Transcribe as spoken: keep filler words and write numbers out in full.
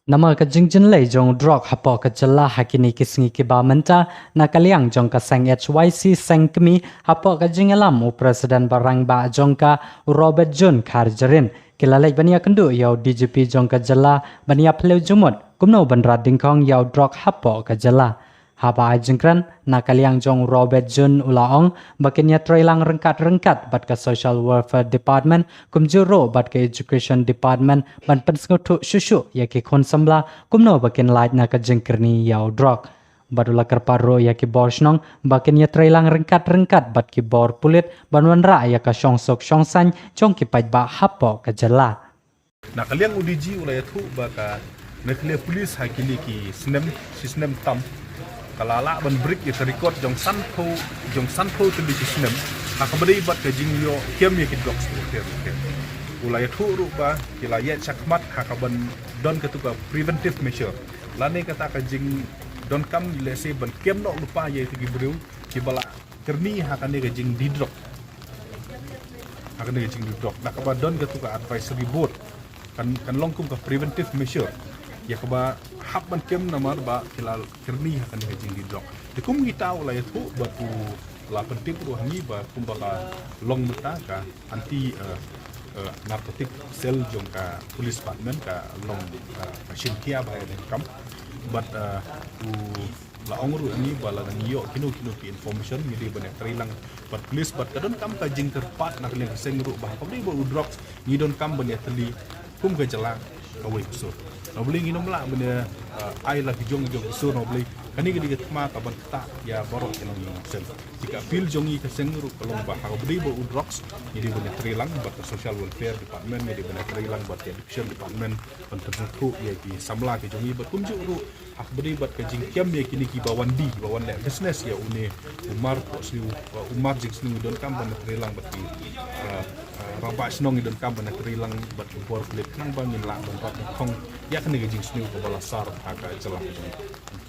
Namar ka jingjynlei jong u drok hapoh ka jylla ha kine ki sngi kiba mynta, na ka liang jong ka seng H Y C seng kmie, hapoh ka jingïalam u President ba rangbah jong ka, u Robert June Kharjahrin, ki la leit ban ïakynduh ïa u D G P jong ka jylla ban ïaphylliew jingmut kumno ban rat dyngkhong ïa u drok hapoh ka jylla. Haba ai jingkren, na ka liang jong u Robert June u la ong ba kin ïatreilang ryngkat ryngkat bad ka Social Welfare Department, kumjuh ruh bad ka Education Department, ban pynsngewthuh shuh shuh ïa ki khun samla kumno ba kin lait na ka jingkyrni ïa u drok. Bad u la kyrpad ruh ïa ki bor shnong ba kin ïatreilang ryngkat ryngkat bad ki bor pulit ban wanrah ïa ka shongsuk shongsaiñ jong ki paidbah hapoh ka jylla. Na ka liang u D G u la ïathuh ba ka Meghalaya Police ha kine ki snem, shi snem tam, ka la lah ban break ïa ka record jong sanphew, jong sanphew tylli ki snem, ha kaba dei bad ka jingïoh kem ïa ki drugs. U la ïathuh ruh ba ki la ïaid shakhmat ha kaban don katu ka preventive measure, lane kata ka jingdonkam, lehse ban kem noh lypa ïa kito ki briew kiba la kyrni ha kane ka jingdie drok. Ha kane ka jingdie drok, na kaba don katu ka advisory board, kan, kan long kum ka preventive measure ïa kaba hap ban kem namar ba ki la kyrni ha kane ka jingdie drok. Te kum kita u la ïathuh bad u la pyntip ruh ha ngi ba kumba ka long mynta ka anti, eh, eh, narcotic cell jong ka police department ka long, eh, ka shim khia ba ïa donkam. Bad, eh, u la ong ruh ha ngi ba lada ngi ïoh kino kino ki information, ngi dei ban ïatreilang bad police. Bad ka donkam ka jingkyrpad na ka liang ka seng ruh ba ha kaba dei bad u drugs, ngi donkam ban ïatylli kum ka jylla kawei ka sur. Na U Blei ngin ym lah ban ïa, eh, ai la ki jong ki jong ki sur, na U Blei. Kane ka dei ka thma kaban ktah ïa baroh ki nongïalam seng. Te ka appeal jong ngi ka seng ruh ka long ba ha kaba dei bad u drugs, ngi dei ban ïatreilang bad ka Social Welfare Department, ngi dei ban ïatreilang bad ka Education Department, ban pynsngewthuh ïa ki samla ki jong ngi bad kumjuh ruh ha kaba dei bad ka jingkem ïa kine kiba wan die, ba wan leh business ïa une u mar, u mar jingsniew, u donkam ban ïatreilang bad ki, eh, eh, rangbah shnong, u donkam ban ïatreilang bad ki bor pulit khnang ba ngin lah ban rat nyngkong ïa kane ka jingsniew kaba la sar ha ka jylla ka jong ngi.